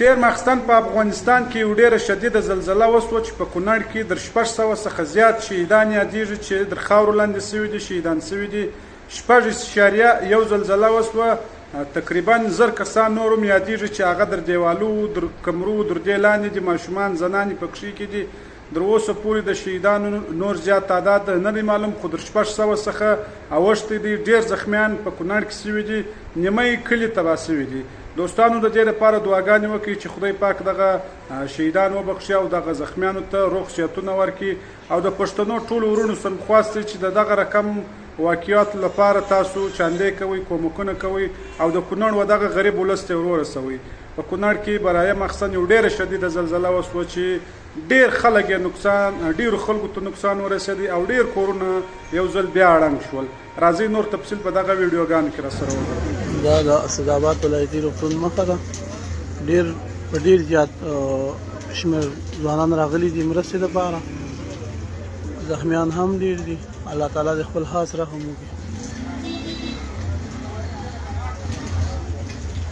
تېر ماخستن په افغانستان کې یو ډېره شدیده زلزله وشوه چې په کونړ کې در 600 څخه زیات شهیدان یادېږي چې در خاورو لاندې شوي دي، شهیدان شوي دي. 6.1 زلزله وشوه، تقریبا 1000 کسان نور هم یادېږي چې هغه در دیوالو، در کمرو، در دې لاندې دي، ماشومان زنانې پکښې کې دي. در اوسه پورې د شهیدانو نور زیات تعداد نه دی معلوم، خو در 600 څخه اوښتی دی. ډېر زخمیان په کونړ کې شوي دي، نیمه کلي تباه شوي دي. دوستانو، د دې لپاره دعاګانې وکړئ چې خدای پاک دغه شهیدان وبخښي او دغه زخمیانو ته روغ صحتونه ورکړي. او د پښتنو ټولو وروڼو سره خواست دی چې د دغه رقم واقعاتو لپاره تاسو چاندې کوئ، کومکونه کوئ او د کونړ و دغه غریب ولس ته ورسوئ. په کونړ کې برایه مخسن یو ډېره شدیده زلزله وشوه چې ډېر خلک یې نقصان، ډېرو خلکو ته نقصان ورسېدی او ډېر کورونه یو ځل بیا ړنګ شول. راځئ نور تفصیل په دغه ویډیوګانو کې راسره وګورئ. دا د اسداباد ولایتي روغتون مخه ده. ډېر په ډېر زیات شمېر ځوانان راغلي دي مرستې لپاره، زخمیان هم ډېر دي. الله تعالی دې خپل خاص رحم وکړي.